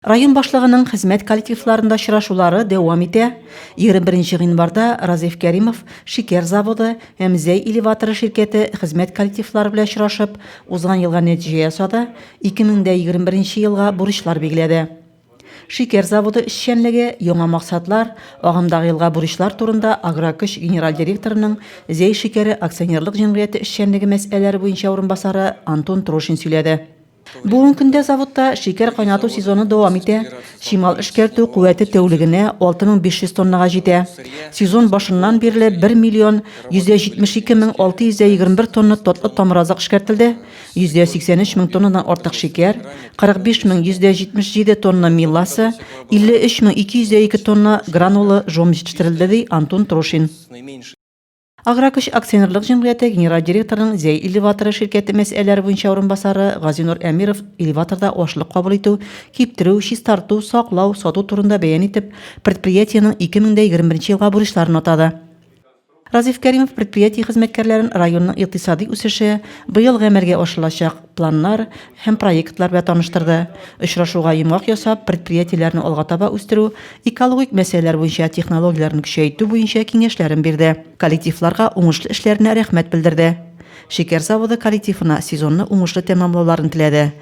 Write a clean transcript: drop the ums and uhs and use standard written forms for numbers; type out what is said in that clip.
Район башлыгының хезмәт коллективларында очрашулары дәвам итә. 21 нче гыйнварда Разиф Кәримов шикәр заводы һәм Зәй элеваторы ширкәте хезмәт коллективлары белән очрашып, узган елга нәтиҗә ясады, 2021 нче елга бурычлар билгеләде. Шикәр заводы эшчәнлеге, яңа максатлар, агымдагы елга бурычлар турында Агрокөч генераль директорының Зәй шикәре акционерлык җәмгыяте эшчәнлеге мәсьәләләре буенча урынбасары Антон Трошин сөйләде. Бүгенге көндә заводта шикәр кайнату сезоны дәвам итә. Чимал эшкәртү куәте тәүлегенә 6500 тоннага җитә. Сезон башыннан бирле 1 миллион 172 мең 621 тонна татлы тамыразык эшкәртелде, 183 мең тоннадан артык шикәр, 45 мең 177 тонна меласса, 53 мең 202 тонна гранулы жом җитештерелде, ди Антон Трошин. Агрокөч акционерлык җәмгыяте генераль директорының Зәй элеваторы ширкәте мәсьәләләре буенча урынбасары Газинур Әмиров элеваторда ашлык кабул итү, киптерү, чистарту, саклау, сату турында бәян итеп, предприятиенең 2021 елга бурычларын атады. Разиф Кәримов предприятие хезмәткәрләрен районның икътисади үсеше, быел гамәлгә ашырылачак планнар һәм проектлар белән таныштырды. Очрашуга йомгак ясап, предприятиеләрне алга таба үстерү, экологик мәсьәләләр буенча технологияләрне көчәйтү буенча киңәшләрен бирде. Коллективларга уңышлы эшләренә рәхмәт белдерде. Шикәр заводы коллективына сезонны уңышлы тәмамлауларын теләде.